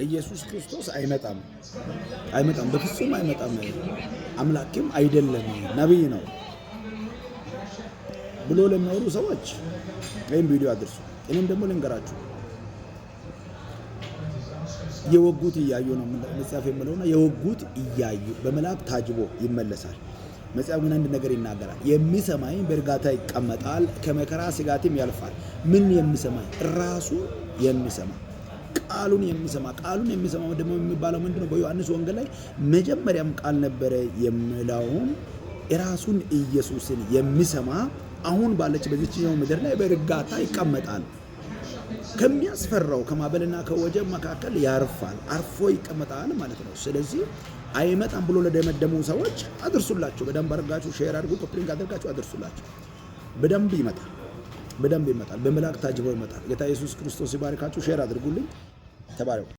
ኢየሱስ ክርስቶስ አይመጣም፣ አይመጣም፣ በፍጹም አይመጣም፣ አምላክም አይደለም፣ ነቢይ ነው ብሎ ለሚያወሩ ሰዎች ይህም ቪዲዮ አድርሱ። እኔም ደግሞ ልንገራችሁ፣ የወጉት እያዩ ነው መጽሐፍ የምለውና የወጉት እያዩ በመልአክ ታጅቦ ይመለሳል። መጽሐፍ ግን አንድ ነገር ይናገራል። የሚሰማኝ በእርጋታ ይቀመጣል፣ ከመከራ ስጋትም ያልፋል። ምን የሚሰማኝ? ራሱ የሚሰማ፣ ቃሉን የሚሰማ። ቃሉን የሚሰማ ደግሞ የሚባለው ምንድነው? በዮሐንስ ወንጌል ላይ መጀመሪያም ቃል ነበረ የሚለውን የራሱን ኢየሱስን የሚሰማ አሁን ባለች በዚችኛው ምድር ላይ በእርጋታ ይቀመጣል። ከሚያስፈራው ከማዕበልና ከወጀብ መካከል ያርፋል፣ አርፎ ይቀመጣል ማለት ነው። ስለዚህ አይመጣም ብሎ ለደመደሙ ሰዎች አድርሱላቸው። በደንብ አድርጋችሁ share አድርጉ፣ copy link አድርጋችሁ አድርሱላቸው። በደንብ ይመጣል፣ በደንብ ይመጣል። በመላእክት ታጅቦ ይመጣል። ጌታ ኢየሱስ ክርስቶስ ይባርካችሁ። Share አድርጉልኝ። ተባረኩ።